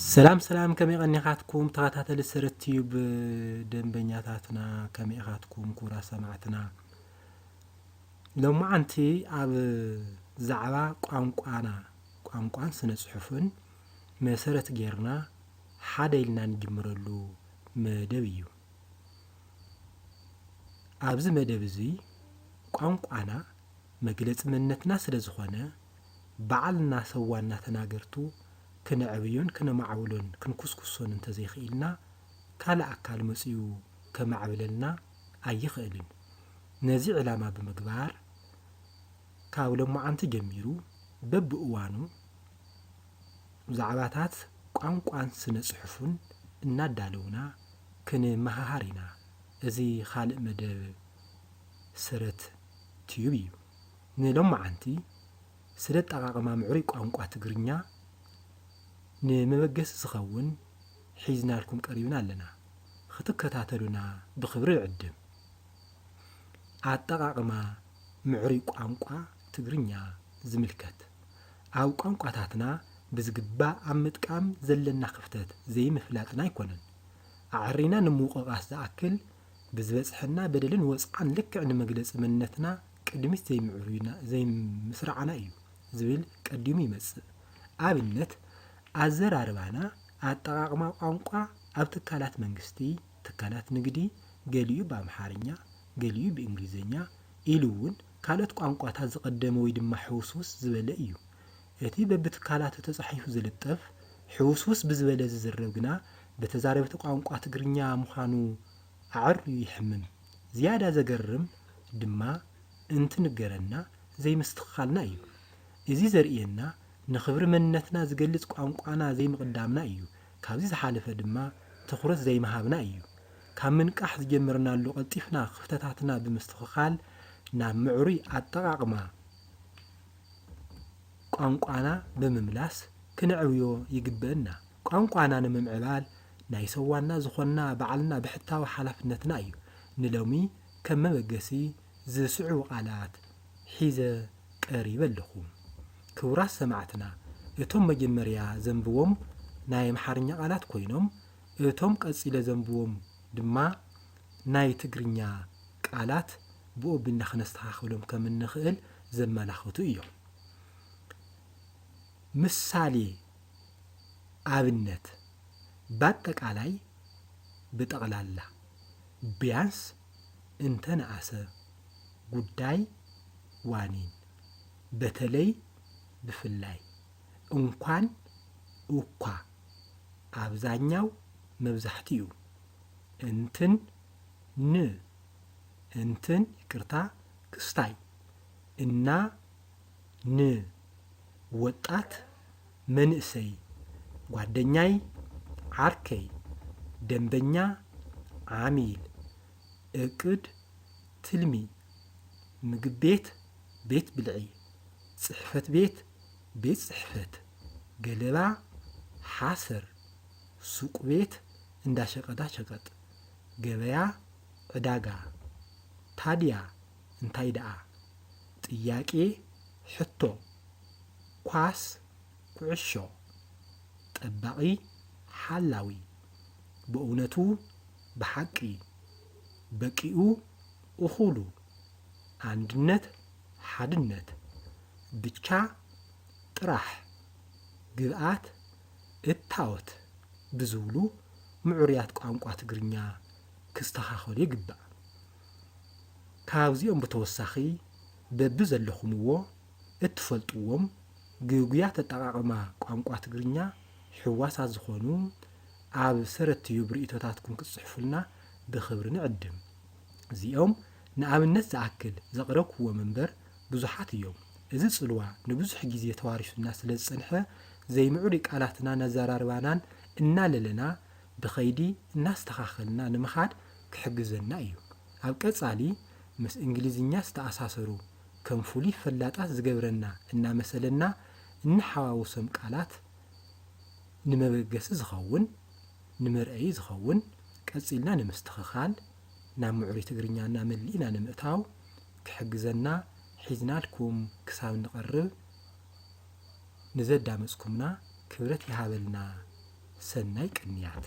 ሰላም ሰላም፣ ከመይ ቀኒኻትኩም ተኸታተሊ ሰረት ቲዩብ ደንበኛታትና፣ ከመይ ኢኻትኩም ክቡራት ሰማዕትና? ሎማዓንቲ ኣብ ዛዕባ ቋንቋና፣ ቋንቋን ስነ ጽሑፍን መሰረት ጌርና ሓደ ኢልና ንጅምረሉ መደብ እዩ። ኣብዚ መደብ እዚ ቋንቋና መግለጺ መንነትና ስለ ዝኾነ፣ ባዕልና ሰብ ዋና ተናገርቱ ክነዕብዮን ክነማዕብሎን ክንኩስኩሶን እንተዘይኽኢልና፣ ካልእ ኣካል መጺኡ ከማዕብለልና ኣይኽእልን። ነዚ ዕላማ ብምግባር፣ ካብ ሎማዓንቲ ጀሚሩ በብእዋኑ ዛዕባታት ቋንቋን ስነ ጽሑፍን እናዳለውና ክንመሃሃር ኢና። እዚ ካልእ መደብ ሰረት ቲዩብ እዩ። ንሎማዓንቲ ስለ ኣጠቓቕማ ምዕሩይ ቋንቋ ትግርኛ ንመበገሲ ዝኸውን ሒዝናልኩም ቀሪብና ኣለና። ክትከታተሉና ብኽብሪ ንዕድም። ኣጠቓቕማ ምዕሩይ ቋንቋ ትግርኛ ዝምልከት፣ ኣብ ቋንቋታትና ብዝግባእ ኣብ ምጥቃም ዘለና ክፍተት ዘይምፍላጥና ኣይኮነን። ኣዐሪና ንምውቕቓስ ዝኣክል፣ ብዝበጽሐና በደልን ወጽዓን ልክዕ ንመግለጺ መንነትና ቅድሚት ዘይምዕሩይና፣ ዘይምስራዕና እዩ ዝብል ቀዲሙ ይመጽእ። ኣብነት፣ ኣዘራርባና፣ ኣጠቓቕማ ቋንቋ ኣብ ትካላት መንግስቲ፣ ትካላት ንግዲ፣ ገሊኡ ብኣምሓርኛ፣ ገሊኡ ብእንግሊዝኛ፣ ኢሉ እውን ካልኦት ቋንቋታት ዝቐደመ ወይ ድማ ሕውስውስ ዝበለ እዩ። እቲ በብትካላቱ ተጻሒፉ ዝልጠፍ፣ ሕውስውስ ብዝበለ ዝዝረብ ግና፣ ብተዛረብቲ ቋንቋ ትግርኛ ምዃኑ ኣዐርዩ ይሕምም። ዝያዳ ዘገርም ድማ፣ እንትንገረና ዘይምስትኽኻልና እዩ። እዚ ዘርእየና፣ ንኽብሪ መንነትና ዝገልጽ ቋንቋና ዘይምቕዳምና እዩ። ካብዚ ዝሓለፈ ድማ፣ ትኹረት ዘይምሃብና እዩ። ካብ ምንቃሕ ዝጀመርናሉ ቀልጢፍና ክፍተታትና ብምስትኽኻል፣ ናብ ምዕሩይ ኣጠቓቕማ ቋንቋና ብምምላስ ክነዕብዮ ይግበእና። ቋንቋና ንምምዕባል ናይ ሰብ ዋና ዝኾንና ባዕልና ብሕታዊ ሓላፍነትና እዩ። ንሎሚ ከም መበገሲ ዝስዕቡ ቃላት ሒዘ ቀሪበ ኣለኹ። ክቡራት ሰማዕትና፣ እቶም መጀመርያ ዘንብቦም ናይ ኣምሓርኛ ቃላት ኮይኖም፣ እቶም ቀጺለ ዘንብቦም ድማ ናይ ትግርኛ ቃላት ብኡ ኣቢልና ክነስተኻኽሎም ከም እንኽእል ዘመላኽቱ እዮም። ምሳሌ፣ ኣብነት፣ ባጠቃላይ፣ ብጠቕላላ፣ ቢያንስ፣ እንተነኣሰ፣ ጉዳይ፣ ዋኒን፣ በተለይ፣ ብፍላይ፣ እንኳን፣ እኳ፣ ኣብዛኛው፣ መብዛሕትኡ፣ እንትን፣ ን፣ እንትን፣ ይቅርታ፣ ክስታይ፣ እና፣ ን፣ ወጣት፣ መንእሰይ፣ ጓደኛይ፣ ዓርከይ፣ ደንበኛ፣ ዓሚል፣ እቅድ፣ ትልሚ፣ ምግብ ቤት፣ ቤት ብልዒ፣ ጽሕፈት ቤት፣ ቤት ጽሕፈት፣ ገለባ፣ ሓሰር፣ ሱቅ ቤት፣ እንዳ ሸቀጣ ሸቀጥ፣ ገበያ፣ ዕዳጋ። ታድያ፣ እንታይ ደኣ? ጥያቄ፣ ሕቶ። ኳስ፣ ኩዕሾ። ጠባቒ፣ ሓላዊ። በእውነቱ፣ ብሓቂ። በቂኡ፣ እኹሉ። ኣንድነት፣ ሓድነት። ብቻ፣ ጥራሕ። ግብኣት፣ እታወት ብዝብሉ ምዕሩያት ቋንቋ ትግርኛ ክስተኻኸሉ ይግባእ። ካብዚኦም ብተወሳኺ፣ በብዘለኹምዎ እትፈልጥዎም ግጉያት ኣጠቓቕማ ቋንቋ ትግርኛ ሕዋሳት ዝኾኑ ኣብ ሰረት ቲዩብ ርእይቶታትኩም ክትጽሕፉልና ብኽብሪ ንዕድም። እዚኦም ንኣብነት ዝኣክል ዘቕረብክዎም እምበር ብዙሓት እዮም። እዚ ጽልዋ ንብዙሕ ግዜ ተዋሪሱና ስለ ዝጸንሐ፣ ዘይምዕሩይ ቃላትናን ኣዘራርባናን እናለለና ብኸይዲ እናስተኻኸልና ንምኻድ ክሕግዘና እዩ። ኣብ ቀጻሊ ምስ እንግሊዝኛ ዝተኣሳሰሩ ከም ፍሉይ ፈላጣት ዝገብረና እናመሰለና እንሓዋውሶም ቃላት ንመበገሲ ዝኸውን፣ ንመርኣዪ ዝኸውን፣ ቀጺልና ንምስትኽኻል፣ ናብ ምዕሩይ ትግርኛና መሊእና ንምእታው ክሕግዘና ሒዝናልኩም ክሳብ ንቐርብ ንዘዳመጽኩምና ክብረት ይሃበልና ሰናይ ቅንያት።